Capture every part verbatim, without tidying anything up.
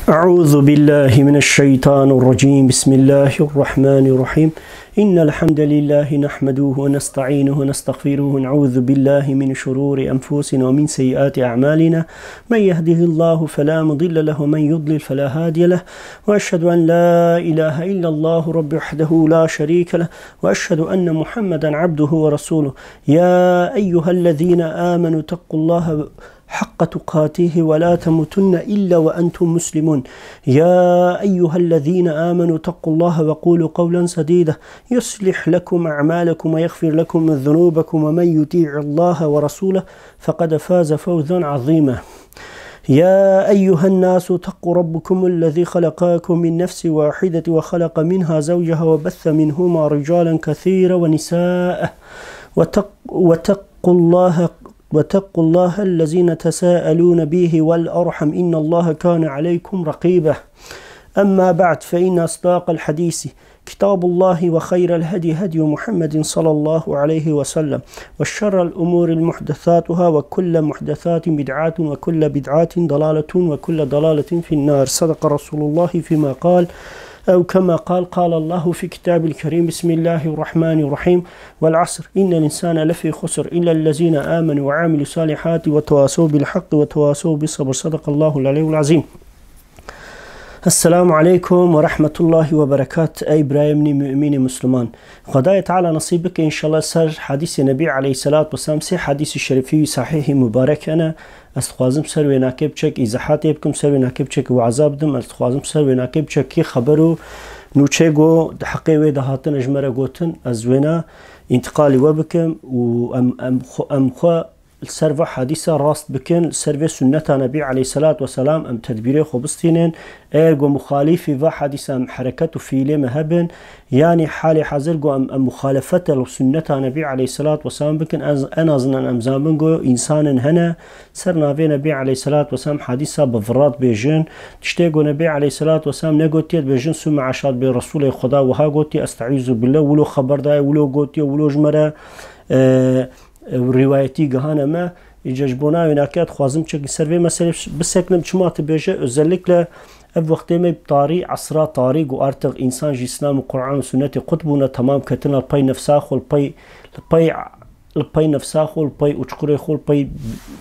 أعوذ بالله من الشيطان الرجيم. بسم الله الرحمن الرحيم. إن الحمد لله نحمده ونستعينه ونستغفره ونعوذ بالله من شرور أنفسنا ومن سيئات أعمالنا. من يهده الله فلا مضل له ومن يضلل فلا هادي له. وأشهد أن لا إله إلا الله رب وحده لا شريك له. وأشهد أن محمدا عبده ورسوله. يا أيها الذين آمنوا اتقوا الله حق تقاته ولا تموتن إلا وأنتم مسلمون. يا أيها الذين آمنوا اتقوا الله وقولوا قولا سديدا يصلح لكم أعمالكم ويغفر لكم ذنوبكم ومن يطيع الله ورسوله فقد فاز فوزا عظيما. يا أيها الناس اتقوا ربكم الذي خلقكم من نفس واحدة وخلق منها زوجها وبث منهما رجالا كثيرا ونساء واتق-، واتقوا الله، واتقوا الله الذين تساءلون به والأرحم إن الله كان عليكم رقيبا. أما بعد، فإن أصدق الحديث كتاب الله وخير الهدي هدي محمد صلى الله عليه وسلم وشر الأمور محدثاتها وكل محدثات بدعة وكل بدعة ضلالة وكل ضلالة في النار. صدق رسول الله فيما قال أو كما قال. قال الله في كتاب الكريم: بسم الله الرحمن الرحيم. والعصر إن الإنسان لفي خسر إلا الذين آمنوا وعملوا الصالحات وتواصوا بالحق وتواصوا بالصبر. صدق الله العلي العظيم. السلام عليكم ورحمة الله وبركاته. Ey birayê min ê mu'minê Müslüman. Xwedayê Teala nesîb bike înşallah ser hadîsê Nebî aleyhissalatu vesselam, sê hadîsî şerîfî sahîhî mubarek hene. Ez dixwazim ser wênakê biçek îzehatê bikim, ser wênakê biçek waza bidim, ez dixwazim ser wênakê biçekî xeber û nûçê go di heqê wê de hatine ji me re gotin, ez wêna întiqalî we bikim û em, em xwe, em xwe li ser va hadîsa rast bikin, li ser vê sunneta Nebî aleyhissalatu vesselam em tedbîrê xwe bistînin. Eger go muxalîfî va hadîsa em hereket û fiîlê me hebin, yanî halê hazir go em, em muxalefete li sunneta Nebî aleyhissalatu vesselam bikin, en, en azından em zanbin go însanên hene, ser navê Nebî aleyhissalatu vesselam hadîsa bi vira dibêjin. Tiştê go Nebî aleyhissalatu vesselam negotiye dibêjin, "Sume aşa dibê Resûlê Xweda wiha gotiye, estaizu billah, wilo xeber daye, wilo gotiye, wilo ji me re, e, e, rîwayetî gihane me." Îca ji bona wênakê dixwazim çekî ser vê meselê biseknim. Çima tu bêje, özellikle ev wextê me tarî, esra tarî, ku artık însan ji Îslam û Qur'an û Sunnetê qut bûne, temam ketine li pey nefsa xwe, li pey, li pey, li pey nefsa xwe, li pey uçqurê xwe, li pey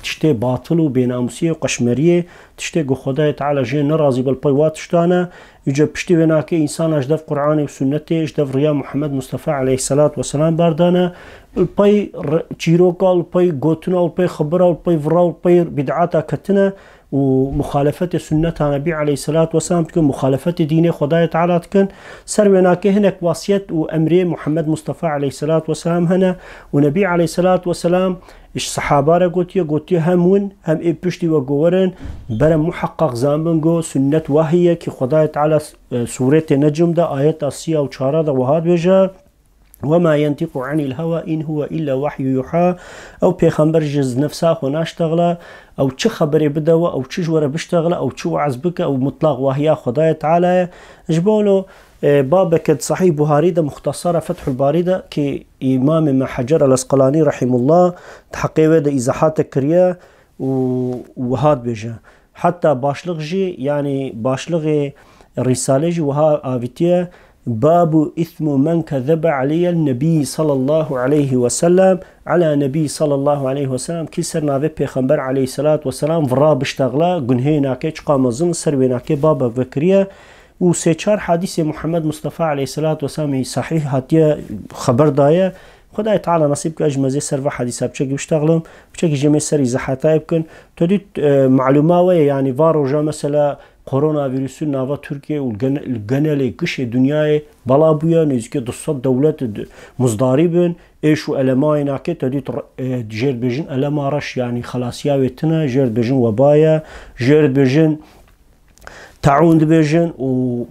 tiştê batil û bênamûsiyê û qeşmeriyê, tiştê ku Xwedayê Teala jê nerazî be, li pey wa tiştane. Îca piştî wênakê însana ji dev Qur'anê û Sunnetê, ji dev riya Muhammed Mustafa aleyhissalatu vesselam berdane, li pey re-, çîroka, li pey gotina, li pey xebira, li pey vira, li pey bid'ata ketine û muxalefetê sunneta Nebî aleyhissalatu vesselam dikin, muxalefetê dînê Xwedayê Teala dikin. Ser wênakê hinek wasiyet û emrê Muhammed Mustafa aleyhissalatu vesselam hene û Nebî aleyhissalatu vesselam ji sehaba re gotiye, gotiye, "Hem win, hem ê piştî we go werin, bere muheqqaq zanbin go sunnet wahî ye ki Xwedayê Teala, e, sûretê Necm de, ayeta sîya û çara de wiha dibêje, Ve ma yentiqu anil hewa in huve illa vahyu yuha." Ew pêxember ji nefsa xwe naştexile, ew çi xeberê bide we, ew çi ji we re biştexile, ew çi weaz bike, ew mutlaq wahiya Xwedayê Teala ye. Ji bo lo, e, babeke di Sahîh Buharî de, Muxtasara Fethul Barî de, ki Îmamê me Hecer el Esqelanî rahimullah di heqê wê de îzehate kiriye û wiha dibêje. Heta başlix jî, yanî başlixê Rîsalê jî wiha avîtiye, "Babu îsmu men kezebe aleyel nebî sallallahu aleyhi ve sellem, ala nebî sallallahu aleyhi ve sellem." Kî ser navê Pêxember aleyhissalatu vesselam vira biştexile, gunhê nake çiqa mezin, ser wê nake babek vekiriye. Û sê çar hadîsê Muhammed Mustafa aleyhissalatu vesselamî sahîh hatiye xeber daye. Xwedayê Teala nesîb ke ez ji mezê ser va hadîsa biçekî biştexlim, biçekî jê me ser îzehatayê bikin. Tu dît, e, malûma we ye, yanî va roja mesela koronavîrusû nava Tirkiye û gene-, genelê gişê dinyayê bela bûye, nêzîkê du sed dewlet d-, muzdarî bin, êş û elemayê nake, tu dît r-, e, jêr dibêjin elema reş, yanî xelasiya wê tine, jêr dibêjin weba ye, jêr dibêjin taûn dibêjin û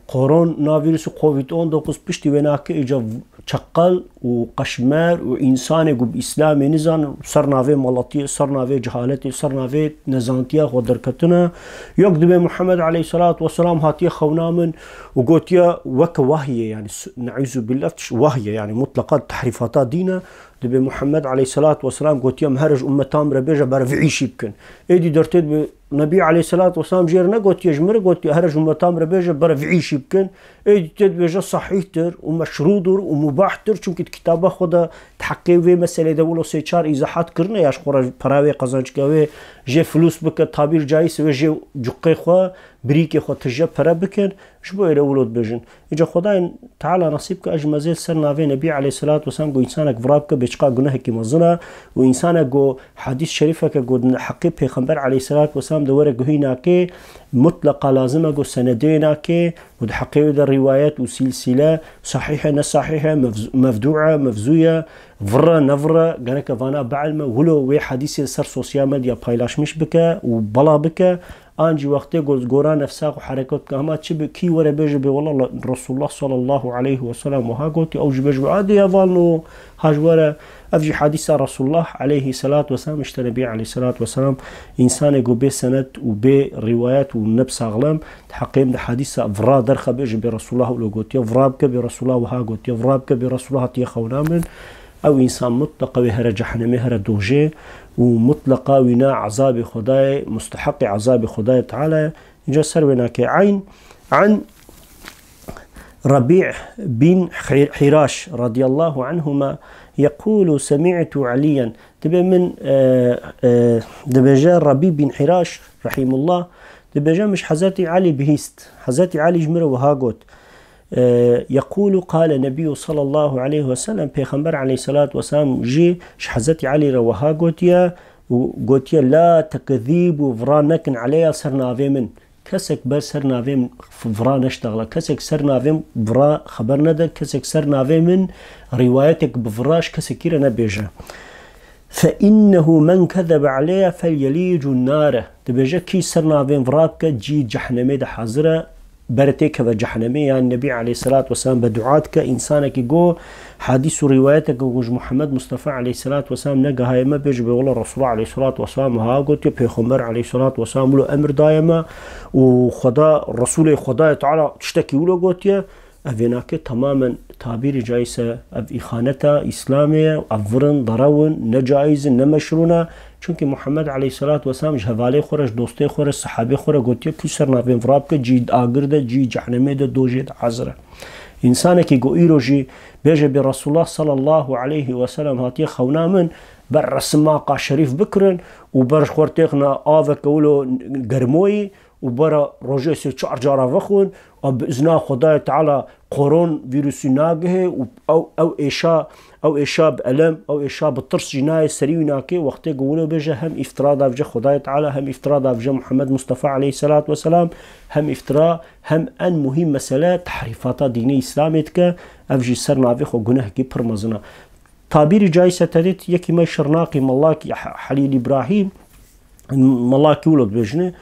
koronavîrus û covid on dokuz piştî wê nake îca çeqel û qeşmer û însanê ku bi Îslamê nizan ser navê malatiyê, ser navê cehaletê, ser navê nezantiya xwe derketine. Yok dibê Muhammed aleyhissalatu vesselam hatiye xewna min û gotiye weke wahiyê, yanî s-, neûzu billah, tiş-, wahiyê, yanî mutleqa tehrîfata dîn e. Dibê Muhammed aleyhissalatu vesselam gotiye, "Em here ji ummeta min re bêje, bere vî îşî bikin." Êdî dertê dibê Nebî aleyhisselatu vesselam jê re negotiye, ji min re gotiye, here ji ummeta min re bêje, bere vî îşî bikin. Ê dî tê dibêje sahîhtir û meşrûdir û mubahtir, çimkî di kitaba xwe de di heqê vê meselê de wilo sê çar îzahat kirine, ya ji xwe re pera wê qezenc ke, wê jê filûs bike, tabîr caîz wê jê cuqê xwe, birîkê xwe tije pere bikin, ji bo êre wilo dibêjin. Îca Xwedayê Teala nesîb ke ez ji mezêl ser navê Nebî aleyhisselatu vesselam ku însanek vira bike bê çiqa gunehekî mezin e û însanek ku hadîs şerîfeke ku di heqê Pêxember aleyhisselatu vesselam de were guhî nake, mutleqa lazim e ku senedê nake û di heqê wê de rîwayet û sîlsîle sahîh e, ne sahîh e, mevz-, mevdû e, mevzû ye, vir e, ne vir e, gereke vana bielme, wilo wê hadîsê ser sosyal medya paylaşmiş bike û bela bike. An jî wextê ku gora nefsa xwe herekat bike, hema çi bi kî were bêje bê, wela Resulullah sallallahu aleyhi ve sellem wiha gotiye, ew jî bêje bê, adê hevalno, ha ji were. Ev jî hadîsa Resulullah aleyhisselatu vesselam, işte Nebî aleyhisselatu vesselam, însanê ku bê senet û bê rîwayet û ne bi saxlem, di heqê min de hadîsa vira derxe bêje bê Resulullah wilo gotiye, vira bike bê Resulullah wiha gotiye, vira bike bê Resulullah hatiye xewna min, ew însan mutleqa wê here cehennemê, here dojê û mutleqa wîna ezabê Xwedayê, musteheqê ezabê Xwedayê Teala ye. Înca ser wê nake. Eyn, an Rabi' bin Hi-, Hiraş radiyallahu anhuma yekulu semi'tu Aliyen. Dibe min, e, e, dibêje Rabi bin Hiraş rahimullah, dibêje min ji Hezretî Alî bihîst. Hezretî Alî ji min re wiha got. E, yekulu qale Nebiyyu sallallahu aleyhi ve sellem, Pêxember aleyhisselatu vesselam jî ji Hezretî Alî re wiha gotiye û gotiye, la tekzîbu, vira nekin, aleyya, ser navê min. Kesek ber ser navê min f-, vira neştexile. Kesek ser navê min vira xeber nede. Kesek ser navê min rîwayetek bi vira ji kesekî re nebêje. Fe innehu men kezebe aleyya felyelîcun nare. Dibêje, kî ser navê min vira bike, cî cehnemê de hazir e, ber têkeve cehnemê. Yan Nebî aleyhisselatu vesselam bedua dike, însanekî go hadîs û rîwayeteke ku ji Muhammed Mustafa aleyhisselatu vesselam negihaye me, bêje bê, wela Resulullah aleyhisselatu vesselam wiha gotiye, Pêxember aleyhisselatu vesselam wilo emir daye me û Xweda, Resulê Xwedayê Teala tiştekî wilo gotiye, ev ê nake temamen tabîrî caîz e, ev îxaneta Îslamê ye, ev vir in, derew in, ne caîz in, ne meşrû ne. Çunkî Muhammed aleyhisselatu vesselam ji hevalê xwe re, ji dostê xwe re, sehabê xwe re gotiye, kî ser navê min vira bike, cî agir de, cî cehnemê de, dojê de hazir e. Însanekî ku îro jî bêje bê Resulullah sallallahu aleyhi ve sellem hatiye xewna min, ber re simaqa şerîf bikirin û ber ji xwe re têxine aveke wilo germoyî û bera rojê sê çar cara vexwin, a bi izna Xwedayê Teala koron vîrusî nagihê û ew, ew êşa, ew êşa bi elem, ew êşa bi tirs jî nayê serî wî nake, wextê ku wilo bêje hem îftira davêje Xwedayê Teala, hem îftira davêje Muhammed Mustafa aleyhisselatu vesselam, hem îftira, hem en muhîm mesele tehrîfata dînê Îslamê dike, ev jî ser navê xwe gunehekî pir mezin e. Tabîrî caîz e te dît, yekî me Şirnaqî, Mallakî He-, Helîl Îbrahîm, Mallakî wilo dibêjine,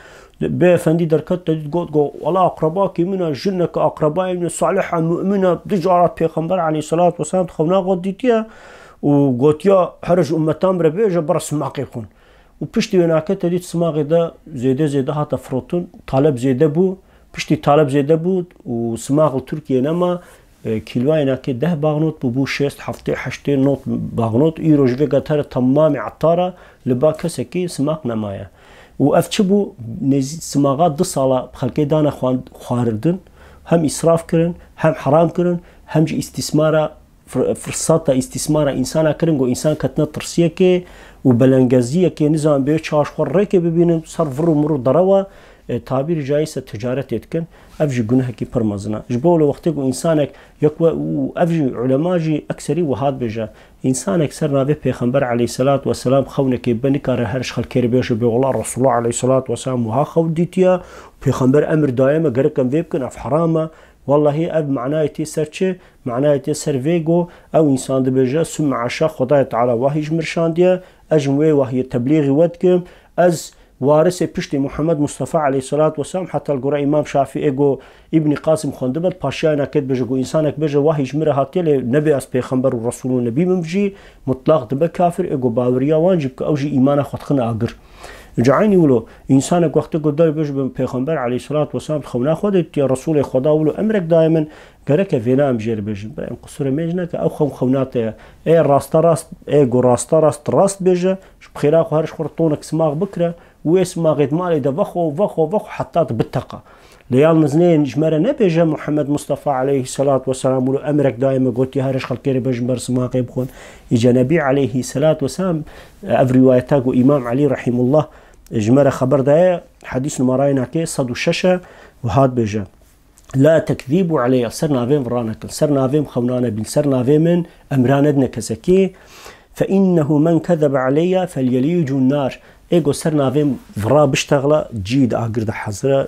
bê efendî derket te dît got, got, wela aqrebakî min e, jineke aqrebayê min e, salih e, mu'min e, du cara Pêxember aleyhisselatu vesselam di xewna xwe dîtiye û gotiya, here ji ummeta min re bêje, bere simaqê xwin. Û piştî wê nake te dît simaqê de zêde zêde hate firotin, taleb zêde bû, piştî taleb zêde bû û simaqê li Tirkiyê nema, e, kîloyê nake deh banknot bû, bû şêst, heftê, heştê not banknot. Îro ji vê ke here temamê etara li ba kesekî simaq nemaye. Û ev çi bû? Nêzî simaxa du sala xelkê dane xwan-, xwaridin, hem îsraf kirin, hem heram kirin, hem jî îstîsmara fir-, firseta îstîsmara însana kirin, ku însan ketine tirsiyekê û belengeziyekê, nizan bê çaş xwe rêkê bibînin, ser vir û mir û derewa, e, tabîrî caîz e ticaretê dikin. Ev jî gunehekî pir mezin e. Ji bo wilo wextê ku însanek yek we û ev jî ulema jî ekserî wiha dibêje. Însanek ser navê Pêxember aleyhisselatu vesselam xewnekê be nikare her ji xelkê re bêje bê, wela Resulullah aleyhisselatu vesselam wiha xewn dîtiye, Pêxember emir daye me, gerek em vê bikin, ev heram e. Wellahî ev manayê tê ser çi? Manayê tê ser vê go, ew însan dibêje, sum eşa Xwedayê Teala wahî ji min şandiye, ez jî wê wahiyê teblîxî we dikim, ez warisê piştî Muhammed Mustafa aleyhisselatu vesselam, heta li gora Îmam Şafî ê go Îbnî Qasim xwendibe, paşiyayê nake dibêje go, însanek bêje wahî ji min re hatiye, lê nebê ez pêxember û resul û nebî bim jî, mutlaq dibe kafir, ê go baweriya wan jî bike, ew jî îmana xwe dixine agir. Ca eynî wilo, însanek wextê ku der bêje bi Pêxember aleyhisselatu vesselam xewna xwe de dîtiye, Resulê Xweda wilo emrek daye min, gereke vêna em jê re bêjin. Bira em qisûrê mêj neke, ew xewn xewna te ye. Ê rasta rast, ê go rasta rast, rast bêje, ji bi xêra xwe her ji xwe re tonek simax bikire, Wê simaxê di malê de vexwe, vexwe, vexwe heta tu biteqa. Lê yalniz nê ji me re nebêje Muhammed Mustafa aleyhisselatu vesselam wilo emrek daye me gotiye her ji xelkê re bêjin ber simaxê bixwin. Îca Nebî aleyhisselatu vesselam, ev rîwayeta ku Îmam Elî rahimullah ji me re xeber daye, hedîs numarayê nake sed û şeş e û hat bêje. La tekzîbû aleyya, ser navê min vira nekin, ser navê min xewna nebîn, ser navê min emra nedine kesekî. Fe innehu men kezebe aleyya felyelîcu nar. Ê go ser navê min vira biştexla, cî di agir de hezir e.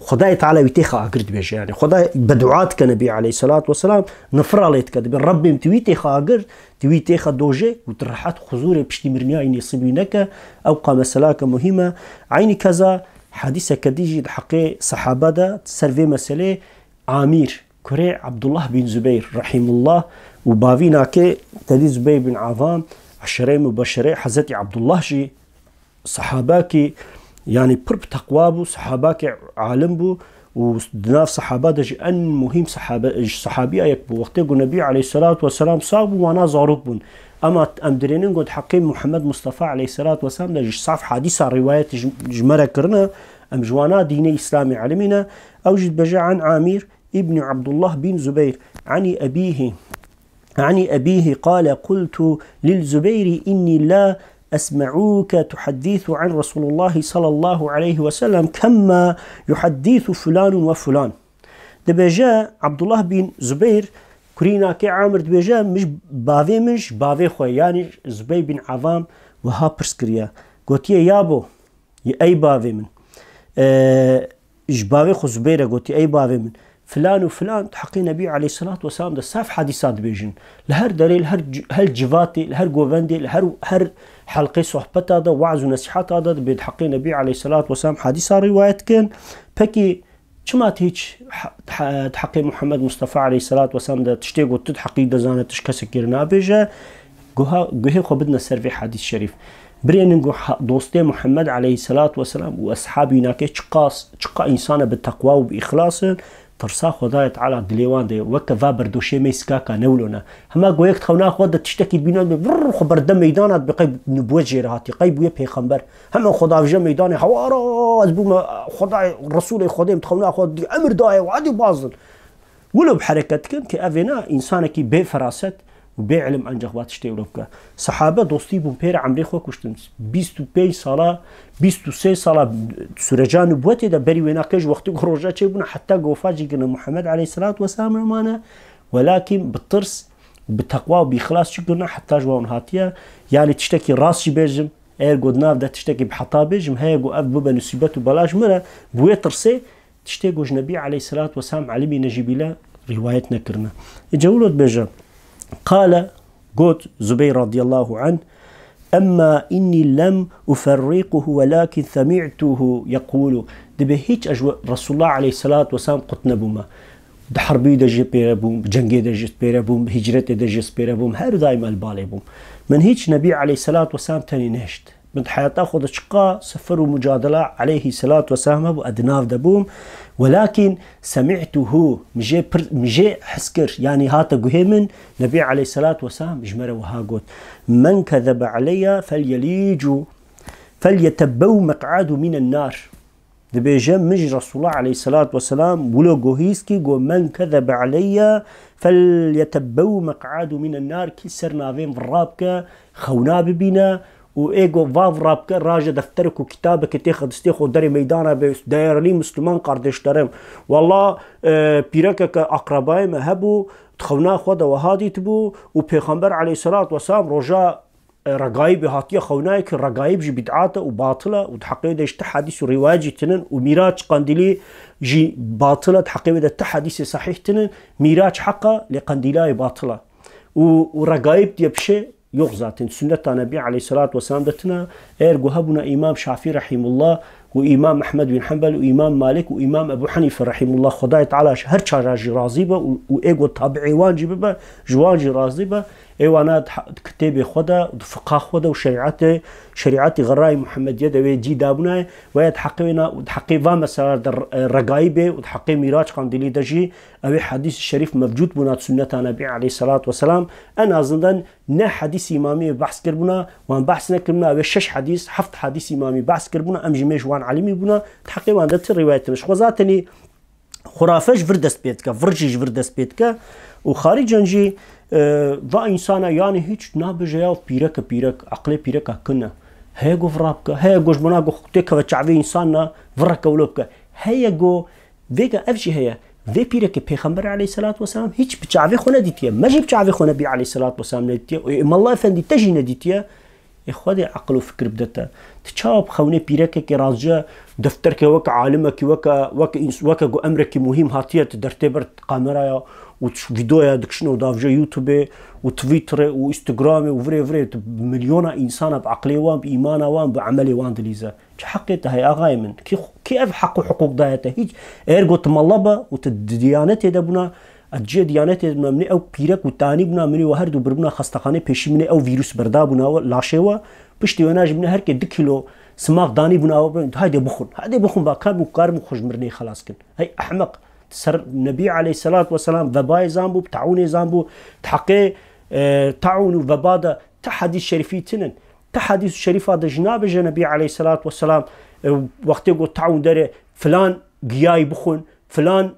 Xwedayê Teala wî têxa agir dibêje, yani Xwedayê bedua dike Nebî aleyhisselatu vesselam, nifira lê dike, dibê Rebbê min tu wî têxa agir, tu wî têxa dojê û tu rehet huzûrê piştî miriniya yî nêsîbî neke, ew qa meselake muhîm e. Eynî keza hedîseke dî jî di heqê sehaba de ser vê meselê Amîr, kurê Abdullah bin Zubeyr rahimullah û bavî nake tedî Zubeyr bin Avam, eşerê mubeşerê Hezretî Abdullah jî sahabakî, yani pir bi teqwa bû, sahabakî alim bû û di nav sahaba de jî en muhîm sahabe, ji sahabiya yek bû. Wextê ku Nebî aleyhisselatu vesselam sax bû, wana zarok bûn. Ema em dirênin ku di heqê Muhammed Mustafa aleyhisselatu vesselam de ji saf hadîsa rîwayet ji, ji me re kirine, em ji wana dînê Îslamê elimîne. Ew jî dibêje, an Amîr ibn Abdullah bin Zubeyr, ani ebîhi, ani ebîhi qale, qultu lil Zubeyri inni la esma'uke tuhaddîsu an Resulullahi sallallahu aleyhi ve sellem kemma yuhaddîsu fulanun ve fulan. Dibêje, Abdullah bin Zubeyr, kurî nake Amir dibêje, min ji bavê min, ji bavê xwe, yani Zubeyr bin Avam wiha pirs kiriye. Gotiye, yabo, ey bavê min. E, ji bavê xwe Zubeyr e gotiye, ey bavê min. Filan û filan di heqê Nebî aleyhisselatu vesselam de saf hedîsa dibêjin. Li her derê, li her ci-, her civatê, li her govendê, li her, her helqê sohbeta de, weaz û nesîheta de dibê di heqê Nebî aleyhisselatu vesselam hedîsa rîwayet dikin. Pekî çima tu hiç he-, he-, di heqê Muhammed Mustafa aleyhisselatu vesselam de tiştê ku tu di heqî de zane tu ji kesekî re nabêje? Guha, guhê xwe bidine ser vê hedîs şerîf. Birênin ku ha-, dostê Muhammed aleyhisselatu vesselam û eshabî nake çiqas, çiqa însane bi teqwa û bi îxlas in, tirsa Xwedayê Teala dilê wan de ye. Weke va berdoşê me yî sikaka ne wilo ne. Hema ku yek di xewna xwe de tiştekî bîne dibe, vrr, xwe berde meydana dibe, qey nubwet jê re hatiye, qey bûye pêxember. Hemen xwe davije meydanê, hewara, ez bûme Xwedayê, Resûlê Xwedê, min di xewna xwe dî, emir daye, hadi bazin. Wilo bi hereket dikin ki evêna însanekî bê feraset û bê ilim encax va tiştê wilo bike. Sehabe dostî bûn pê re emrê xwe kuştin. Bîst û pênc sala, bîst û sê sala sureca nubwetê de berî wêna ke ji wextê ku roja çêbûne heta ku wefat jî kirine Muhammed aleyhisselatu vesselam re mane. Welakin bi tirs, bi teqwa û bi îxlas çi kirine heta ji wan hatiye. Yani tiştekî rast jî bêjim, eger ku di nav de tiştekî bi heta bêjim, heye ku ev bibe nisîbet û bela ji min re, bi wê tirsê tiştê ku ji Nebî aleyhisselatu vesselam elimîne jî bîle rîwayet nekirine. Îca wilo dibêje, qale, got Zubeyr radiyallahu anh, emma inni lem uferriquhu welakin semî'tuhu yekulu. Dibê hiç ez ji Resulullah aleyhisselatu vesselam qut nebûme. Di herbî de jî pêre bûm, bi cengê de jî pêre bûm, bi hicretê de jî pêre bûm, her daîm el balê bûm. Min hiç Nebî aleyhisselatu vesselam tenê nehişt. Min di heyata xwe de çiqa sefer û mucadela aleyhisselatu vesselam hebû, ez di nav de bûm. Welakin semî'tuhu, min jê pir, min jê his kir, yanî hate guhê min, Nebî aleyhisselatu vesselam ji me re wiha got, men kezebe aleyya felyelîcu, felyetebbew meq'adu minen nar. Dibêje, min ji Resulullah aleyhisselatu vesselam wilo gohîst ki go, men kezebe aleyye felyetebbew meq'adu minen nar, kî ser navê min vira bike, xewna bibîne û ê go va vira bike, raje defterek û kitabeke têxe distê xwe derê meydana be, değerli Müslüman kardeşlerim. Walla, e, pîrekeke akrabayê me hebû, di xewna xwe de wiha dîtibû û Pêxember aleyhisselatu vesselam roja e, Regaîbê hatiye xewnayê ki Regaîb jî bid'at e û batil e û di heqê wê de ji ti hedîs û rîwayet jî tinin û Mîraç qandîlî jî batil e, di heqê wê de ti hedîsê sehîh tinin, Mîraç heq e, lê qandîlayê batil e. Û, û Regaîb diye bir şey yok zaten. Sunneta Nebî aleyhisselatu vesselam de tine. Eger ku hebûna Îmam Şafî rahimullah û Îmam Ehmed bin Hanbel û Îmam Malik û Îmam Ebu Hanife rahimullah, Xwedayê Teala ji her çar jî razî be û, û ê ku tabi'ê wan jî bibe, ji wan jî razî be. Ê wana di ha-, di kitêbê xwe de, di fiqha xwe de û şerîetê, şerîetî xerayê Muhemmediye de wê cî dabûnaye, weye di heqê wê na, di heqê van meselan de re-, regayî bê û di heqê Mîraç Qandîlî de jî ew ê hedîs şerîf mevcûd bûna di sunneta Nebî aleyhisselatu vesselam. En azından ne hedîs îmamî behs kiribûna, wan behs nekiribûna, ew ê şeş hedîs, heft hedîs îmamî behs kiribûna, em jî mêj wan elimî bûna, di heqê wan de ti rîwayet tine. Ji xwe zatenî xurafe ji vir dest pê dike, vir jî ji vir dest pê dike. Û xarîcen jî, e, va însana, yanî hîç nabêje ya pîrek e, pîrek, eqlê pîreka kin e. Heye ku vira bike, heye ku ji bona ku têkeve çavê însan ne, vireke wilo bike. Heye ku vêga ev jî heye. Vê pîrekê Pêxember aleyhisselatu vesselam hîç bi çavê xwe nedîtiye. Me jî bi çavê xwe Nebî aleyhisselatu vesselam nedîtiye. Ê, Malla Efendî te jî nedîtiye. Ê Xwedê eqil û fikir bide te. Tu çawa bi xewnê pîrekekê razca defterke weke alimekî, weke, weke îns-, weke ku emrekî muhîm hatiye, tu dertê ber kameraya û tu vîdeoya dikişine û davje YouTubeê û Twitterê û Instagramê û virê virê tu milyona însana bi eqlê wan, bi îmana wan, bi emelê wan dilîze. Çi heqê te heye axayê min? Kî, kî ev heq û hiqûq daye te? Hîç. Eger got tu mala be û tu di diyanetê de bûna, ez cihê diyanetê de bûna, min ê ew pîrek û tanî bûna, min ê we her du biribûna xestexanê, pêşî min ê ew vîrus berdabûna we, laşê we, piştî wêna jî min ê her kê du kîlo simax danîbûna we, haydê bixwin, haydê bixwin, ba kar bû, kar bû xwe ji mirinê xelas kin. Hey ehmeq, ser Nebî aleyhisselatu vesselam vebayê zan bû, taûnê zan bû, di heqê, e, taûn û veba de ti hedîs şerîfî tinin. Ti hedîs şerîfa de jî nabêje Nebî aleyhisselatu vesselam, e, wextê got taûn derê filan giyayî bixwin, filan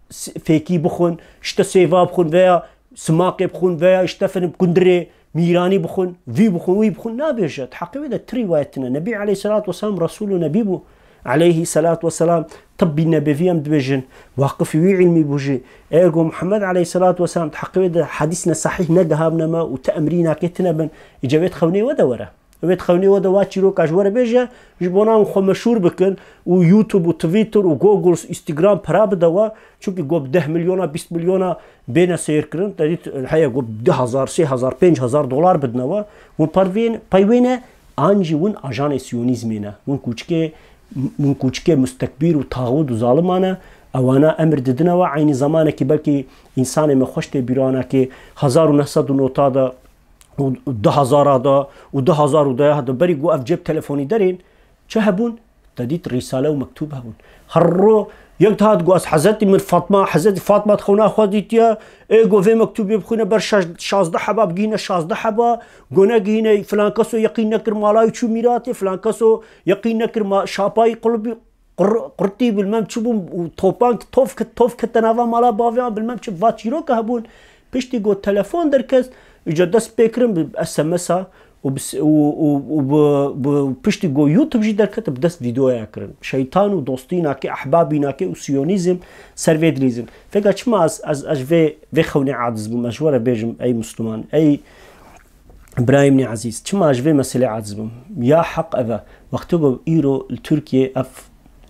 s-, fêkî bixwin, işte sêva bixwin veya simaqê bixwin veya işte efendim kundirê mîranî bixwin, vî bixwin, wî bixwin, nabêje. Di heqê wê de ti rîwayet tine. Nebî aleyhisselatu vesselam Resûl û Nebî bû. Aleyhisselatu vesselam tibbî nebevî em dibêjin. Waqifî wî îlmî bû jî. Eger ku Muhammed aleyhisselatu vesselam di heqê wê de hedîsne sahîh negihabine me û ti emrî nakê tine bin, îca wê di xewnê we de were. Wê di xewnê we de wa çîroka ji we re bêje, ji bona hûn xwe meşhûr bikin û YouTube û Twitter û Google, Instagram pera bide we. Çunkî go bi deh milyona, bîst milyona bêne seyirkirin. Te dît heye go du hezar, sê hezar, pênc hezar dolar bidine we. Hûn pey wê ne, pey wê ne, an jî hûn ajanê siyonîzmê ne. Hûn kûçikê, hûn kûçikê mustekbîr û taxûd û zaliman e. Ewana emir didine we, eynî zemanekî belkî însanê me xweş tê bîranakê hezar û neh sed û nota de û du hezara de û du hezar û deha de berî ku ev cep telefonî derên çi hebûn? Te dît rîsale û mektûb hebûn. Her ro yek dihat ku ez Hezretî min Fatma, Hezretî Fatma di xewna xwe dîtiye, ê go vê mektûbê bixwîne ber şaş-, şazdeh heba, bigihîne şazdeh heba, go negihîne filan keso yeqîn nekir mala wî çû mîratê, filan keso yeqîn nekir ma-, şapayî qulbî, qur-, qurtî bilmem çi bû û topan, tov kit, tov kete nava mala baviyan bilmem çi va çîroke hebûn. Piştî got telefon derkest, îca dest pê kirin bi S M S a û bi s-, û, û, û bi, bi piştî got YouTube jî derkete bi dest vîdeoya kirin. Şeytan û dostî nake, ehbabî nake û siyonîzm ser vê dilîzin. Vêga çima ez, ez, ez vê, vê xewnê aciz bûm, ez ji we re bêjim, ey Misliman, ey Birayê min ê ezîz, çima ji vê meselê aciz bûm? Ya heq ev e. Wextê ku îro li Tirkiyê ev,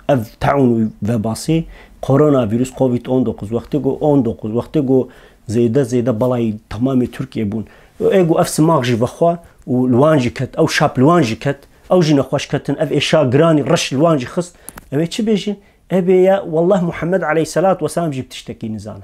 ev taûn û vebasê koronavîrus, covid on dokuz, wextê ku on dokuz, wextê ku zêde zêde belayî temamê Tirkiyê bûn. Ê ku ev simax jî vexwe û li wan jî ket, ew şap li wan jî ket, ew jî nexweş ketin, ev êşa giranî reş li wan jî xist. Ew ê çi bêjin? Ê bê ya, wallah Muhammed aleyhisselatu vesselam jî bi tiştekî nizane.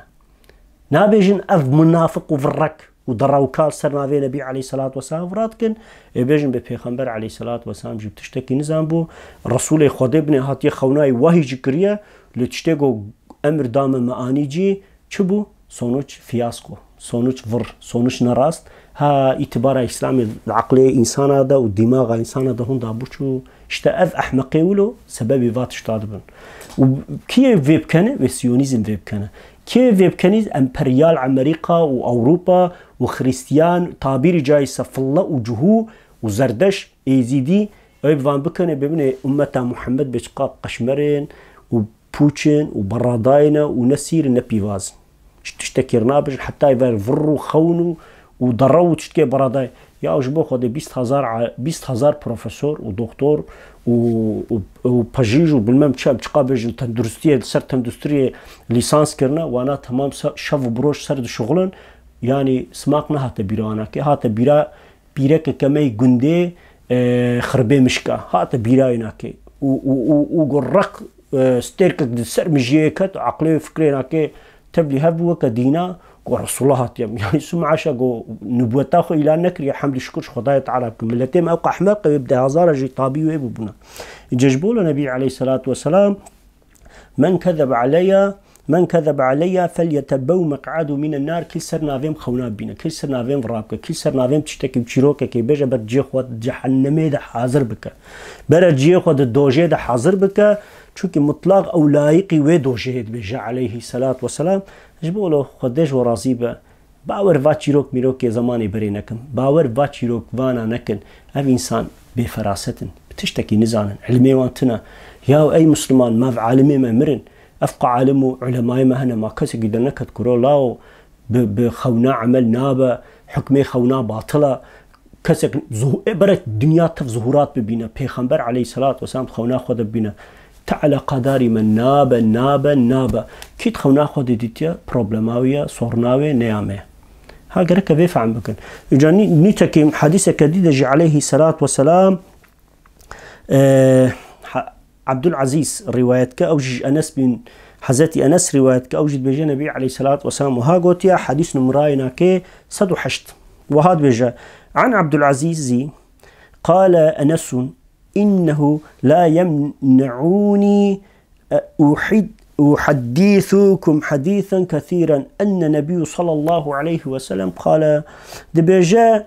Nabêjin ev munafiq û virrek û derew kal ser navê Nebî aleyhisselatu vesselam vira dikin. Ê bêjin bê Pêxember aleyhisselatu vesselam jî bi tiştekî nizan bû. Resûlê Xwedê binê hatiye xewnayî wahî jî kiriye. Lê tiştê ku emir dame me anî cî çi bû? Sonuç fiyasko. Sonuç vir. Sonuç nerast. Ha îtibara Îslamê di eqlê însana de û dîmaxa însana de hunda bû çû. Îşte ev ehmeqê wilo sebebê va tişta dibin. Û kiyê vê bikene? Wê siyonîzm vê bikene. Kê vê bikenî? Emperyal Amerîka û Ewropa û Xristiyan, tabîrî caîse fille û cihû û zerdeş, êzîdî, ew van bikene bibine ummeta Muhammed bê çiqa qeşmerên û pûçin û beradayne û ne sîrin ne pîvazin. Ji tiştekê re nabêjin, heta ver vir û xewn û, û dere û tiştekê beradayê. Ya ji bo Xwedê bîst hezar a-, bîst hezar profesor û doktor û, û, û pejîj û bilmem çi em çiqa bêjin tenduristiyê, li ser tenduristiyê lîsans kirine, wana temam se-, şev û bi roj ser dişuxulin, yanî simaq nehate bîra wana kê, hate bîra pîrekeke me yê gundê, e, xirbê mişka, hate bîra wêna kê. û, û, û, û got req, e, stêrkek di ser mijiyê ket, eqlê wê fikrê nake, tevlî hev bû weke dîna, got Resulullah hatiye. Yani Sum'aşa got nubweta xwe îlan nekiriye, hemdû şikir ji Xwedayê Teala bikin. Miletê me ew qehmeq wê bi dehezara jî tabî wê bûbûna. Îca ji bo lo Nebî aleyhisselatu vesselam, "Men kezebe aleyya, men kezebe aleyya felyetebbew meq'adu minen nar", kî ser navêm xewna bîne, kî ser navêm virabke, kî ser navêm tiştekî çîrokekê bêje ber cihê xwe di cehennemê de hazir bike. Bere cihê xwe di dojê de hazir bike, çunkî mutlaq ew layiqî wê dojeyê dibêje aleyhisselatu vesselam. Ji bo lo Xwedê ji we razî be. Bawer va çîrok mîrokê zemanê berê nekin. Bawer va çîrok vana nekin. Ev însan bêferaset in. Bi tiştekî nizanin. Ilmê wan tune. Yaw ey Musliman, ma ev alimê me mirin. Ev qe alim û ulemayê me hene, ma kesekî derneket kuro, lawo bi, bi xewna emel nabe, hukmê xewna batil e. Kesek zuh-, ê bere dinya tev zuhurat bibîne. Pêxember aleyhisselatu vesselam xewna xwe de bibîne. Te eleqadarî me nabe, nabe, nabe. Kî di xewna xwe de dîtiye, problema wî ye, sorna wê, neya me ye. Ha, gereke vê fehm bikin. Îca nî-, nîtekî hadîseke dî de jî aleyhisselatu vesselam, e, ha, Abdulazîz rîwayet ke, ew jî ji Enes bin, Hezretî Enes rîwayet ke, ew jî dibêje Nebî aleyhisselatu vesselam wiha gotiye, hadîs numrayê nake sed û heşt. Wiha dibêje, An Abdulazîzî, qale Enesun, "Innehu la yemne'uni uhid-, uhaddithukum hadithan kathiran enne Nebiyyu sallallahu aleyhi ve sellem qale." Dibêje,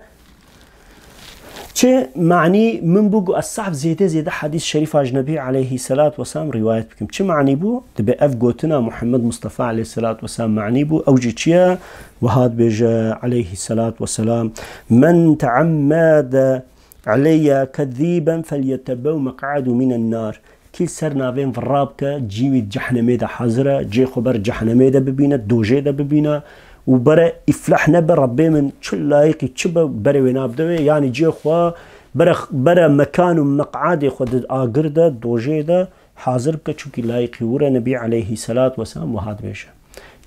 çi manî min bû ku ez saf zêde zêde hadîs şerîfa ji Nebî aleyhisselatu vesselam rîwayet bikim. Çi manî bû? Dibe ev gotina Muhammed Mustafa aleyhisselatu vesselam manî bû. Ew jî çi ye? Wiha dibêje aleyhisselatu vesselam, "Men teammede aleyya kezîben felyetebbew meq'adu minen nar." Kî ser navên vira bike, cî wî di cehnemê de hazir e, cê xwe ber cehnemê de bibîne, dojê de bibîne û bere îflah nebe, Rebbê min çi layiqî çi be, berê wê nabide wê, yanî cê xwe bere, bere mekan û meq'adê xwe di agir de, dojê de hazir bike, çunkî layiqî wir e. Nebî aleyhisselatu vesselam wiha dibêje.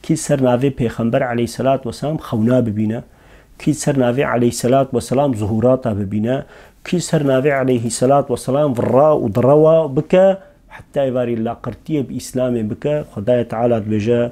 Kî ser navê Pêxember aleyhisselatu vesselam xewna bibîne, kî ser navê aleyhisselatu vesselam zuhurata bibîne, kî ser navê aleyhisselatu vesselam vira û direwa bike, heta êvarî laqirtiyê bi Îslamê bike, Xwedayê Teala dibêje,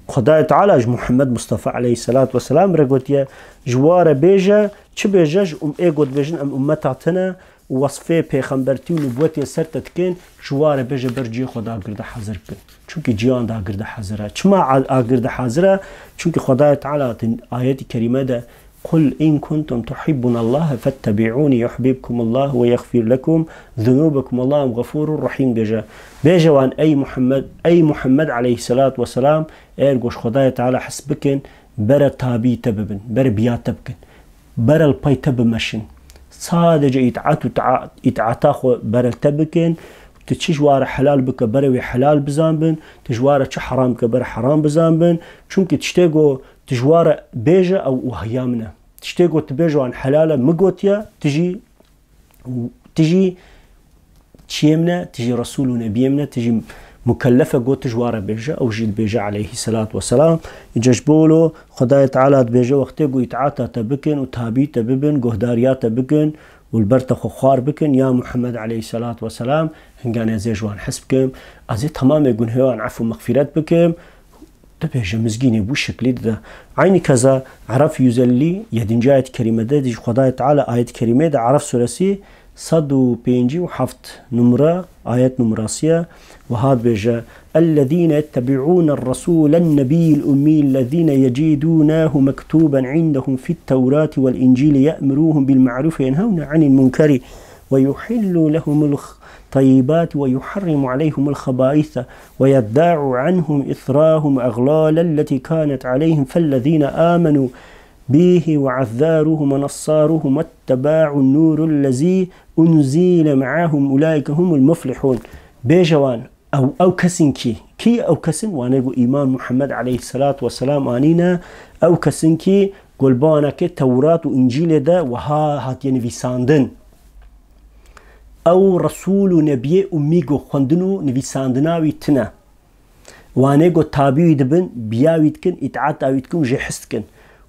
Xwedayê Teala ji Muhammed Mustafa aleyhisselatu vesselam re gotiye, ji wa re bêje, çi bêje, ji um-, ê got dibêjin em ummeta te ne, û wesfê pêxembertî û nubwetê ser te dikin, ji wa re bêje ber cihê xwe dagir de hazir bikin. Çunkî cihan dagir de hazir e. Çima a-, agir de hazir e? Çunkî Xwedayê Teala di ayetî kerîme de, "Qul in kuntum tuhibbunallaha fettebi'uni yuhbibkumullah ve yagfir lekum zunubukum, Allahum gafurur rahim" bêje. Bêje wan, ey Muhammed, ey Muhammed aleyhisselatu vesselam, eger ku ji Xwedayê Teala hes bikin, bere tabî te bibin, bere biya te bikin. Bere li pey te bimeşin. Sadece îtaat û taa-, îtaata xwe bere te bikin. Tu çi ji wa re helal bike, bere wê helal bizanbin. Tu ji wa re çi heram bike, bere heram bizanbin. Çunkî tiştê ku tu ji wa re bêje, ew wahya min e. Tiştê ku tu bêje wan helal e, min gotiye, tu jî, tu jî çiyê min e, tu jî Resul û Nebiyê min e, tu jî mukellef e, got tu ji wa re bêje, ew jî dibêje aleyhisselatu vesselam. Îca ji bo lo Xwedayê Teala dibêje, wextê ku îtaata te bikin û tabî te bibin, guhdariya te bikin û li ber te xwe xwar bikin, ya Muhammed aleyhisselatu vesselam, hingan ez ê ji wan hes bikim, ez ê temamê gunhê wan efû mexfîret bikim. Dibêje mizgînê bû şeklî dide. Eynî keza Araf yüz elli yedinci ayet-i kerîmede de jî Xwedayê Teala ayet-i kerîmê de Araf suresi sed û pêncî û heft numre, ayet numrası ye, wiha dibêje, "Ellezîne yettebi'ûne r-resûlen nebiyil ummî, ellezîne yecidûnehu mektûben indehum fit-tewrâti vel-incîli ye'murûhum bil-ma'rûfi ve yenhewne anil munkeri ve yuhillu lehumul-tayyibâti ve yuharrimu aleyhumul-xebâise ve yeda'u anhum israhum ve eglâlelleti kânet aleyhim fellezîne âmenû bihi ve azzâruhum ve nassâruhum vettebaun-nûrellezî unzîle me'ahum ulâike humul-muflihûn." Bêje wan, ew, ew kesin kî? Kî ew kesin? Wanê ku îman Muhammed aleyhisselatu vesselam anîne, ew kesin kî ku li ba wana ke Tewrat û Încîlê de wiha hatiye nivîsandin. Ew Resûl û Nebiyê Ummî ku xwendin û nivîsandina wî tine. Wanê ku tabî wî dibin, biya wî dikin, îtaata wî dikin û jê hez dikin.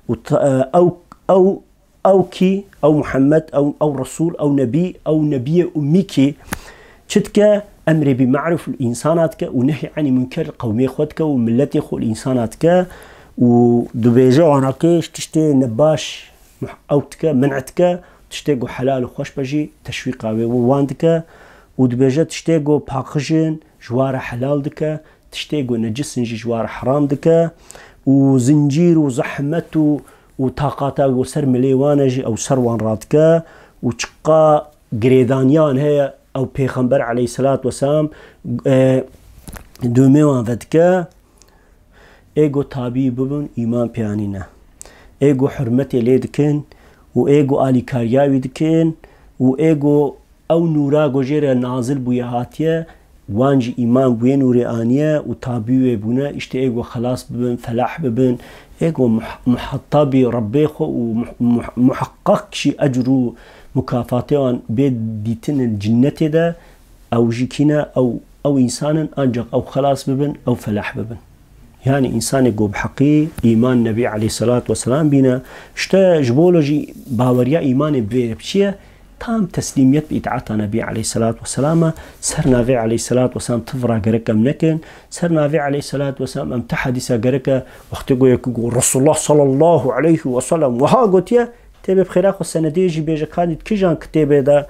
Û t-, e, ew, ew, ew kî, ew Muhammed, ew, ew Resûl, ew Nebî, ew Nebiyê Ummî kî Çi dike? Emrê bi ma'ruf li însana dike û nehy anî munker li qewmê xwe dike û miletê xwe li însana dike û dibêje wana ke ji tiştê nebaş muh-, ew dike, men'e dike, tiştê ku helal û xweş be jî teşwîqa wê û wan dike û dibêje tiştê ku paqij in ji wa re helal dike, tiştê ku necis in jî ji wa re heram dike û zincîr û zehmet û, û taqata ku ser milê wan e jî ew ser wan radike û çiqa girêdaniyan heye ew Pêxember aleyhisselat weselam, e, dûmê wan vedike. Ê ku tabî bibin, îman pê anîne. Ê ku hurmetê lê dikin û ê ku alîkariya wî dikin û ê ku ew nûra ku jê re nazil bûye hatiye, wan jî îman bi wê nûrê aniye û tabî wê bûne, îşte ê ku xelas bibin, felah bibin, ê ku muh-, muhetabî Rebbê xwe û muh-, muh-, muheqqeq jî ecr û mukafatê wan bê dîtin cinnetê de, ew jî kî ne, ew, ew însan in, ancaq ew xelas bibin, ew felah bibin. Yani însanê ku bi heqî îman Nebî aleyhisselatu vesselam bîne, işte ji bo lo jî baweriya îmanê bi vê re biçiye, tam teslîmiyet bi îtaata Nebî aleyhisselatu vesselam e, ser navê aleyhisselatu vesselam ti vira gerek em nekin, ser navê aleyhisselatu vesselam em ti hedîsa gerek e, wextê ku yek ku Resulullah sallallahu aleyhi ve sellem wiha gotiye, tê bê bi xêra xwe senedê jî bêje, ka di kijan kitêbê de,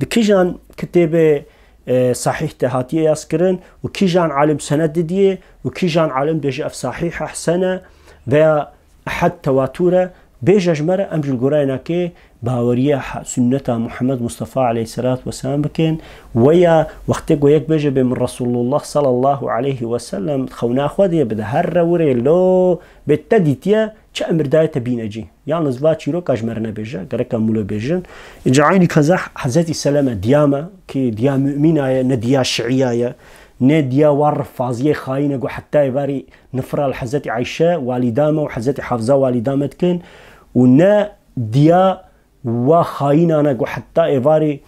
di kijan kitêbê, e, sahîh de hatiye yaskirin û kîjan alim sened didiyê û kîjan alim dibêje ev sahîh e, hesen e veya ehad tewatur e, bêje ji me re, em jî li gorayê nakê baweriya ha-, sunneta Muhammed Mustafa aleyhisselatu vesselam bikin. Weya wextê ku yek bêje bê min Resulullah sallallahu aleyhi ve sellem xewna xwe dê bide, herre wirê lo bê te dîtiye, çi emir daye te bîne cî. Yalnız va çîroka ji me re nebêje, gereka mûle bêjin. Îca eynî keza Hezretî Seleme diya me, ki diya mumîna ye, ne diya şiiya ye, ne diya wa rifaziyê xayîn e ku heta êvarî nifira li Hezretî Eyşe walîda me û Hezretî Hafza walîda me dikin û ne diya wa xayînan e ku heta êvarî,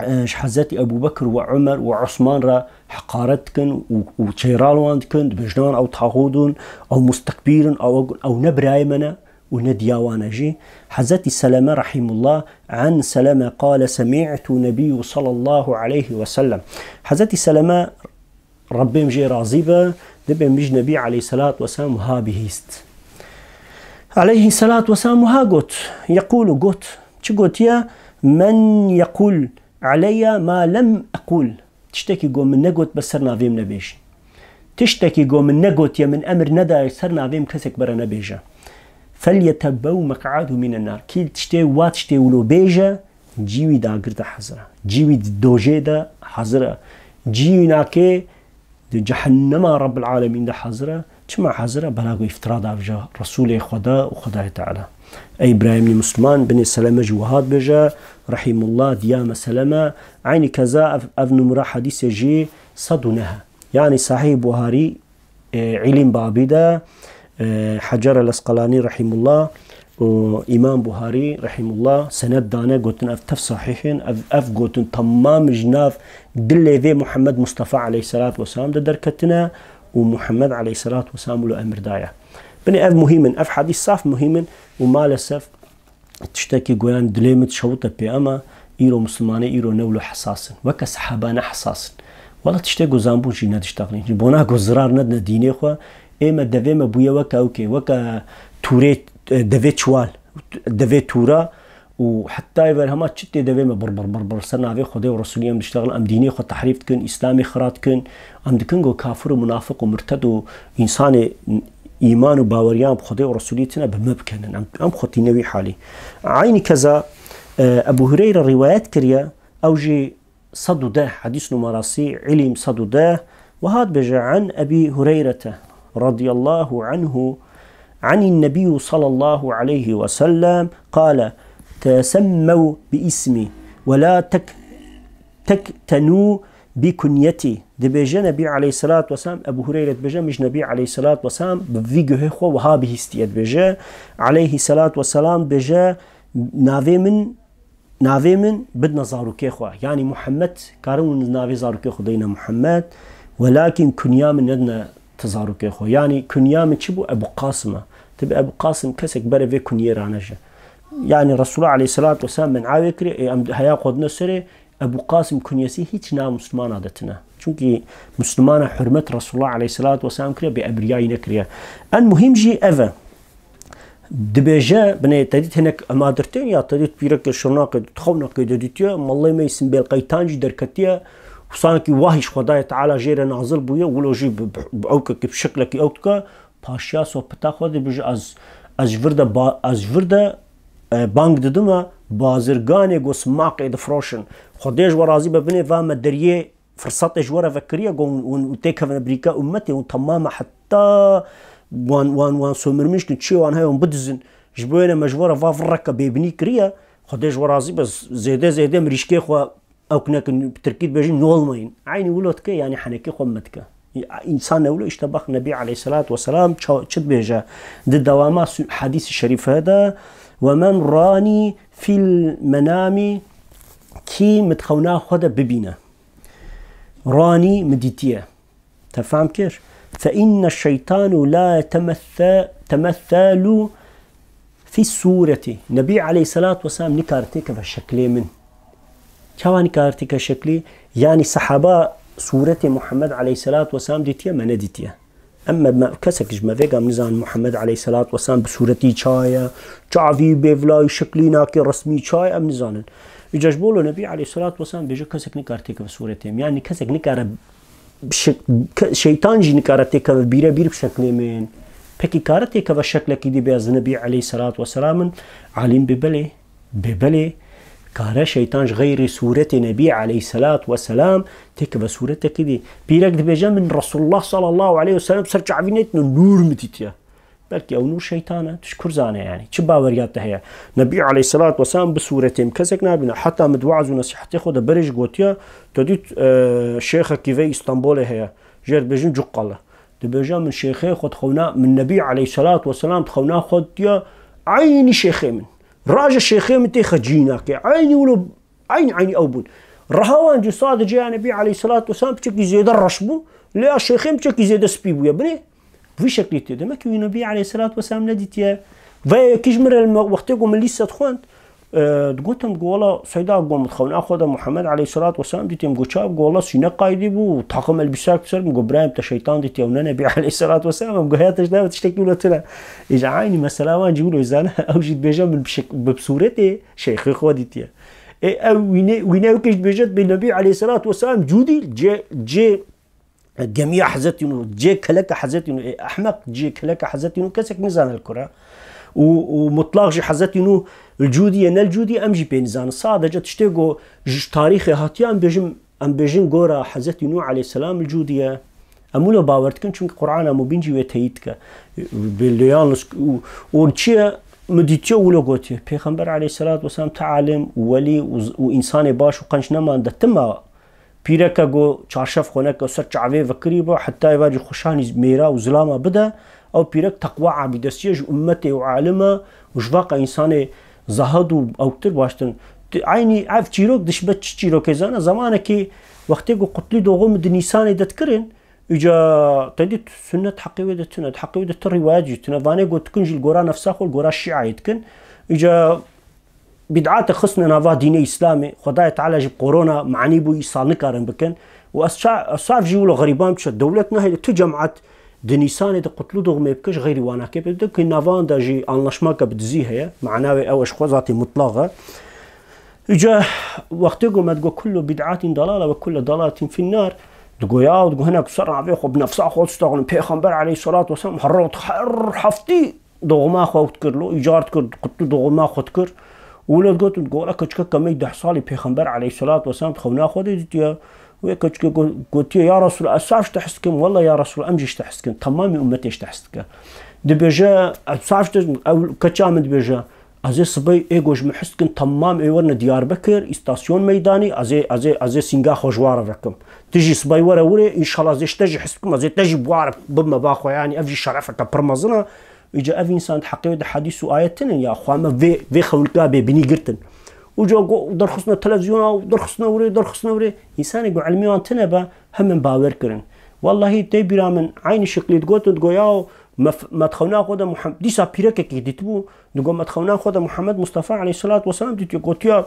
e, ji Hezretî Ebû Bekir û Umer û Osman re heqaret dikin û, û çêral wan dikin, dibêjin wan ew taxûd in, ew mustekbîr in, ew, ew ne birayê me ne û ne diya wan e jî. Hezretî Seleme rahîmullah, an Seleme qale semî'tu Nebî sallallahu aleyhi ve sellem. Hezretî Seleme Rebbê min jê razî be, dibê min ji Nebî aleyhisselatu vesselam wiha bihîst. Aleyhisselatu vesselam wiha got, yekûlu got, çi gotiye? Men yekûl aleyya ma lem ekûl. Tiştekî ku min negot, bes ser navê min nebêjin. Tiştekî ku min negotiye, min emir nedaye, ser navê min kesek bere nebêje. Felyetebbew meq'adu minen nar. Kî tiştê wa tiştê wilo bêje, cî wî di agir de hezir e. Cî wî di dojê de hezir e. Cî wî nakê di cehennema Rabbil Alemîn de hezir e. Çima hezir e? Bela ku îftira davêje Resûlê Xweda û Xwedayê Teala. Ey birayê min Musliman, binê Seleme jî wiha dibêje, Rahîmullah, diya me Seleme. Eynî keza ev, ev numra hedîsê jî sed û neh e. Yanî Sahîh Buharî, e, Îlîm babî de, e, Hecer el Esqelanî Rahîmullah û Îmam Buharî Rahîmullah sened dane, gotin ev tev sahîh in, ev, ev gotin temam ji nav dilê vê Muhammed Mustafa aleyhisselatu vesselam de derketine û Muhammed aleyhisselatu vesselam wilo emir daye. Binê ev muhîm in, ev hedîs saf muhîm in û maalesef tiştekî goyan dilê min dişewite pê, ama îro Muslimanê îro ne wilo hesas in. Weke sehaba ne hesas in. Wela tiştê ku zanbûn jî nediştexilîn. Ji bona ku zirar nedine dînê xwe, ê me devê me bûye weke ewkê, weke tûrê, e, devê çiwal, devê tûra û heta ver hema çi tê devê me bir, bir, bir, bir, ser navê Xwedê û Resûlî em diştexilin, em dînê xwe tehrîf dikin, Îslamê xira dikin, em dikin ku kafir û munafiq û murted û însanê îman û baweriyan bi Xwedê û Resûlî tine bi me bikenin. Em, em xwe tîne wî halî. Eynî keza, e, Ebu Hureyre rîwayet kiriye, ew jî sed û deh, hedîs numarasî Îlîm sed û deh, wiha dibêje, an Ebî Hureyrete radiyallahu anhu, anî Nebî sallallahu aleyhi ve sellem, qale, tesemmew bi ismî, ve la tek-, tektenû bi kunyetî. Dibêje Nebî aleyhisselatu vesselam, Ebu Hureyre dibêje, min ji Nebî aleyhisselatu vesselam bi vî guhê xwe wiha bihîstiye, dibêje, aleyhisselatu vesselam dibêje, navê min, navê min bidne zarokê xwe. Yanî Muhammed, karin hûn navê zarokê xwe deyne Muhammed, welakîn kunya min nedine ti zarokê xwe. Yanî kunya min çi bû? Ebu Qasim e. Tibê Ebu Qasim kesek berê vê kunyê raneje. Yanî Resulullah aleyhisselatu vesselam men'a wê kirê, ê em heya xwe dine serê, Ebu Qasim kunyesî hiç nav Muslimana de tine. Çunkî Muslimana hurmet Resulullah aleyhissalatu vesselam kiriye, bêebriyayî nekiriye. En muhîm jî ev e. Dibêje, binê te dît hinek emadirtên ya, te dît pîrek şirnakê, xewnakê de dîtiye, mallê me îsim bêlqeytan jî derketiye. Û sankî wahî ji Xwedayê Teala jê re nazil bûye, wilo jî bi, bi, bi ewkekî, bi şeklekî ew dike. Paşiya sohbeta xwe dibêje, ez, ez ji vir de ba-, ez ji vir de, e, bang didime, bazirganê ku simaqê difroşin. Xwedê ji we razî be, binê va me deriyê firsatê ji we re vekiriye, ku hûn, hûn têkevine birîka ummetê, hûn temame heta wan, wan, wan somirmîş kin, çiyê wan heye hûn bidizin. Ji bo wê ne me ji we re va virreke bêbinî kiriye. Xwedê ji we razî be, zêde zêde mirîşkê xwe Ew kinek in, bi tirkî dibêjin nolmayın. Eynî wilo dike, yanî henekê xwe me dike. Însan ne wilo, işte bak Nebî aleyhissalatu vesselam ça-, çi dibêje. Di dewama su-, hadîsî şerîfe de, "Ve men rani fil menami", kî min di xewna xwe de bibîne. Rani min dîtiye. Te fam kir? "Fe inne şeytanu la temesse-, temessalu fi sureti." Nebî aleyhissalatu vesselam nikare têkeve şeklê min. Çawa nikare têke şeklê? Yanî sehaba suretê Muhammed aleyhissalatu vesselam dîtiye, me nedîtiye. Em me, me, kesek ji me vêga em nizanin Muhammed aleyhissalatu vesselam bi suretî çaye, çavî bêvlayî şeklî nake resmî çaye, em nizanin. Îca ji bo lo Nebî aleyhissalatu vesselam bêje kesek nikare têkeve suretê min. Yanî kesek nikare Şek-, ke-, şeytan jî nikare têkeve bîre bîr bi şeklê min. Pekî kare têkeve şeklekî dî bê ez Nebî aleyhissalatu vesselam in? Alîm bê belê, bê belê. Kare şeytan ji xeyrî sûretê Nebî aleyhissalatu vesselam têkeve sûretekî dî. Pîrek dibêje min Resulullah sallallahu aleyhi ve sellem ser çavî nêtine nûr min dîtiye. Belkî ew nûr şeytan e, tu ji kur zane yanî. Çi baweriya te heye? Nebî aleyhissalatu vesselam bi sûretê min kesek nabîne. Heta min di weaz û nesîhetê xwe de berê jî gotiye, te dît, e, şêxekî vê Îstanbolê heye. Jê re dibêjin Cuqqalı. Dibêje min şêxê xwe dixewna, min Nebî aleyhissalatu vesselam dixewna xwe dîtiye, eynî şêxê min. Raje şêxê min têxe cînakê. Eynî wilo Eynî eynî ew bûn. Reha wan jî sadece ya Nebî aleyhissalatu vesselam piçekî zêde reş bû, lê ya şêxê min piçekî zêde spî bûye. Binê vî şeklî tê. Demek ki wî Nebî aleyhissalatu vesselam nedîtiye. Veya yekî ji min re li me, wextê ku min lîse dixwend, e, digotim ku wela Seyda, ku min xewna xwe de Muhammed aleyhissalatu vesselam dîtiye, min got çawa, ku wela sîne qaydî bû, taqim elbîsak bi ser, min got birayê min te şeytan dîtiye, ew ne Nebî aleyhissalatu vesselam, min got heya te ji nava tiştekî wilo tune. Îca eynî mesela wan jî wilo zane, ew jî dibêje min bi şek-, bi sûretê Şeyxê xwe dîtiye. Ê, ew wîne, wîne ew kişt bêje, bê Nebî aleyhissalatu vesselam cûdî cê, cê gemiya Hezretî Nû, cê keleka Hezretî Nû, ê, ehmeq cê keleka Hezretî Nû kesek nizane li kura. Û, û mutlaq jî Hezretî Nû li cûdî ye, ne li cûdî ye, em jî pê nizanin. Sadece tiştê ku ji tarîxê hatiye, em bêjin, em bêjin gora Hezretî Nû aleyhisselam li cûdî ye. Em wilo bawer dikin, çunki Qur'ana Mubîn jî wê teyîd dike. Bi-, yalnız û, û çi ye? Min dîtiye wilo gotiye. Pêxember aleyhisselatu vesselam ti alim û welî û z-, û însanê baş û qenc nemande. Tima pîreke go çarşef xwe neke ser çavê vekirî bo, heta êva jî xweşanî mêra û zilama bide. Ew pîrek teqwa abîdesiye ji ummetê û alim e û ji vaqa însanê zahid û ewtir baştin. Ti-, eynî ev çîrok dişbe çi çîrokê zane? Zamanekî wextê ku Qutlî Doğum di Nîsanê de dikirin, Îca te dît sunnet heqê wê de tune, di heqê wê de ti rîwayet jî tune. Vanê got dikin jî li gora nefsa xwe, li gora şîayê dikin. Îca bid'ate xistine nava dînê Îslamê. Xwedayê Teala jî bi korona manî bû, îsal nikarin bikin. Û ez ça-, ez saf jî wilo xerîban biçe. Dewlet nahêle tu cemaet di Nîsanê de Qutlû Doğmê bike, ji xeyrî wanakê bide. Ki navan de jî anlaşmake bi dizî heye. Mana wê ew e, ji xwe zatê mutlaq e. Îca wextê ku me digot kullu bid'atin dalale ve kullu dalaletin finnar, digo ya, digo hinek ser navê xwe bi nefsa xwe distexilin. Pêxember aleyhissalatu vesselam her rot, her heftî doğma xwe ew dikir, lo îcar dikir, qutlu doğma xwe dikir. Û wilo digot, digo, wela keçikeke me deh salî Pêxember aleyhissalatu vesselam di xewna xwe de dîtiye. Wê keçikê go-, gotiye, ya Resul, ez saf ji te hez dikim, wela ya Resul, em jî ji te hez dikin, temamî ummetê ji te hez dike. Dibêje, ez saf ji te, ew keça min dibêje, Ez ê sibey ê ku ji min hez dikin temam ê werine Diyarbekir, îstasyon meydanî, ez ê, ez ê, ez ê sînga xwe ji wan re vekim. Tu jî sibey were wirê, înşallah ez ê ji te jî hez dikim, ez ê te jî bi wan re bibime ba xwe, yanî ev jî şerefeke pir mezin e. Îca ev însan di heqê wê de hedîs û ayet tinin ya, xwe me vê, vê xewnika bê binî girtin. Îca go-, derxistine televizyona, derxistine wirê, derxistine wirê. Însanê ku ilmê wan tine be, hemin bawer kirin. Wellahî tê bîra min eynî şeklî digotin, digo ya, me f-, me di xewna xwe de Muhem-, dîsa pîrekekî dîtibû, Digo, me di xewna xwe de Muhammed Mustafa aleyhissalatu vesselam dîtiye, gotiye,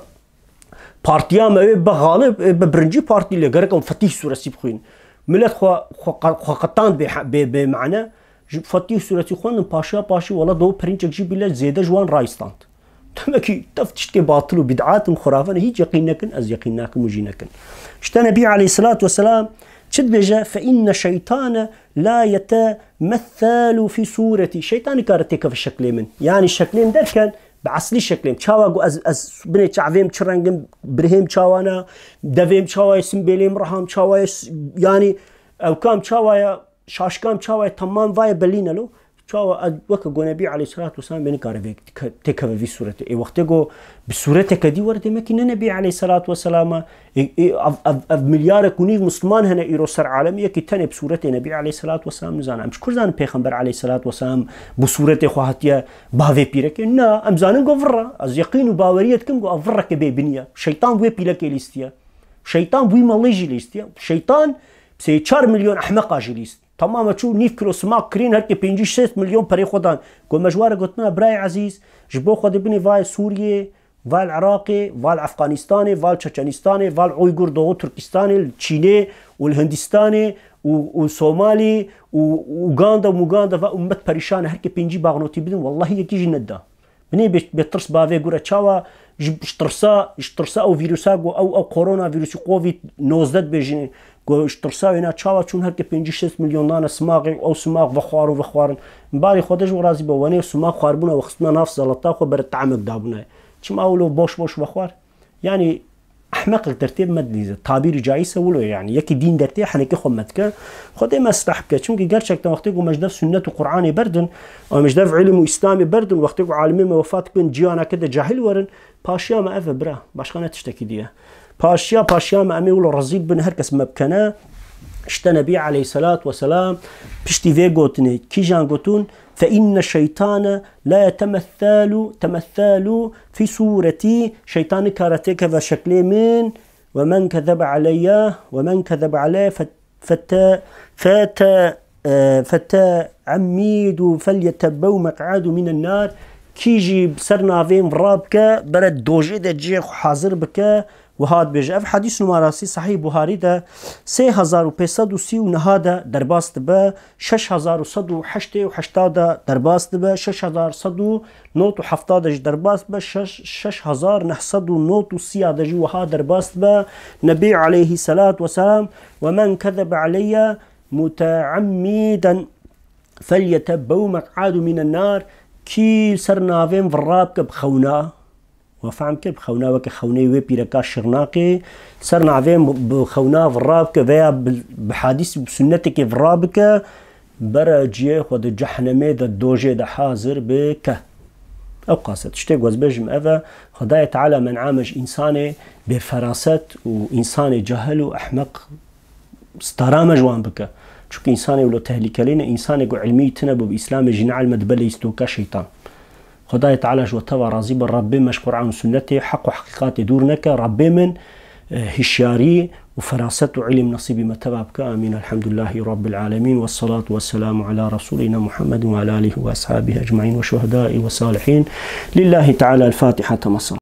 Partiya me ê be xalib, ê be birincî partî lê gerek em Fetîh sûresî bixwîn. Milet xwe, xwe, xwe qetand bê, bê, bê mane. Ji Fetîh sûresî xwendin, paşiya paşî wela do pirinçek jî bîle zêde ji wan raystand. Demek ki tev tiştê batil û bid'at in, xurafe ne, hiç yeqîn nekin, ez yeqîn nakim û jî nekin. İşte Nebî aleyhissalatu vesselam çi dibêje? Fe inne şeytane la yetemethelu fi sureti. Şeytan nikare têkeve şeklê min. Yani şeklê min derken bi eslî şeklê min. Çawa ku ez, ez binê çavêm çi rengim, birhêm çawana, devêm çawa ye, simbêlêm reham çawa ye, s-, yani ew kam çawa ye, şaşkam çawa ye, temam vaye belî ne lo. Çawa ez weke ku Nebî aleyhissalatu vesselam bê nikare vê ke-, têkeve vî sûretê. Ê wextê ku bi sûreteke dî were, demek ki ne Nebî aleyhissalatu vesselam e. Ê, ê, ev, ev, ev milyarek û nîv Musliman hene îro ser alemê, yekî tenê bi sûretê Nebî aleyhissalatu vesselam nizane. Em ji kur zanin Pêxember aleyhissalatu vesselam bi sûretê xwe hatiye bavê pîrekê? Na, em zanin ku virre. Ez yeqîn û baweriyê dikim ku ev virreke bêbinî ye. Şeytan bi wê pîlekê lîstiye. Şeytan bi wî melî jî lîstiye. Şeytan sê çar milyon ehmeqa jî lîst. Temam e, çû nîv kilo simaq kirîn, her kê pêncî şêst milyon perê xwe dan. Ku me ji ware gotina, birayê ezîz, ji bo xwe dibinê vayê Sûriyê, val Iraqê, val Efganistanê, val Çeçenistanê, val Uygur Doğu Türkistanê, li Çînê û li Hindistanê û, û Somalî û Uganda û Muganda, va ummet perîşan e, her kê pêncî baxnotî bidin, wellahî yekî jî nedida. Binê bê, bê tirs bavê gure çawa ji, ji tirsa, ji tirsa ew vîrusa ku ew, ew korona vîrusî covid nozdeh dibêjin, ku ji tirsa wêna çawa çûn her kê pêncî şêst milyon dane simaxê û ew simax vexwarin, vexwarin. Barê Xwedê ji we razî be, wenê simax xwarbûna we xistbûna nav zelata xwe bere temek dabûna. Çima ew lo boş boş vexwar? Yani ehmeqek dertê me dilîze. Tabîrî caîz e wilo yani. Yekî dîn dertê henekê xwe me dike. Xwedê me istah bike. Çimkî gerçekten wextê ku me ji dev sünnet û Qur'anê berdin, em ji dev ilim û Îslamê berdin, wextê ku alimê me wefat bikin, ciyaneke de cahil werin, paşiya me ev e bira. Başka ne tiştekî diye. Paşiya, paşiya me em ê wilo rezîl bin, her kes me bikene. İşte Nebî aleyhissalatu vesselam piştî vê gotinê, kîjan gotun? Fe inne şeytane la yetemethelu, temethelu fi sureti, şeytan nikare têkeve şeklê min, ve men kezebe aleyye, ve men kezebe aleyye fe-, fete-, fete-, e, feteammidu felyetebbew meq'adu minen nar, kî jî ser navê min vira bike, bere dojê de cihê xwe hazir bike, wiha dibêje. Ev hedîs numarasî Sahîh Buharî de sê hezar û pênc sed û sî û neh de derbas dibe, şeş hezar û sed û heştê û heşt de derbas dibe, şeş hezar sed û nod û heft de jî derbas dibe, şeş, şeş hezar neh sed û nod û sî de jî wiha derbas dibe. Nebî aleyhissalatu vesselam, "Ve men kezebe aleyye muteammiden felyetebbew meq'adu minen nar." Kî ser navê min vira bike bi xewna, we fehm kir, bi xewna weke xewneyê wê pîreka şirnaqê, ser navê min bi xewna vira bike veya bi, bi hadîs, bi sunnetekê vira bike, bere ciyê xwe di cehnemê de, dojê de hazir bike. Ew qas e. Tiştê ku ez bêjim ev e, Xwedayê Teala men'a me ji însanê bêferaset û însanê cahil û ehmeq stara me ji wan bike. Çunku însanê wilo tehlikelî ne, însanê ku ilmî tune bû bi Îslamê jî neelme dibe lê îstoka şeytan. Xwedayê Teala ji we teva razî be, Rabbê me ji Qur'an û Sunnetê, heq û heqîqatê dûr neke, Rabbê min, e, hişyarî û feraset û ilim nesîbî me teva bike. Amîn. Elhamdülillahi Rabbil alemin. Vessalatu vesselamu ala Resulina Muhammedin ve ala alihi ve ashabihi ecmaîn ve şuhedai ve salihin. Lillahi Teala el-Fatiha. Temam.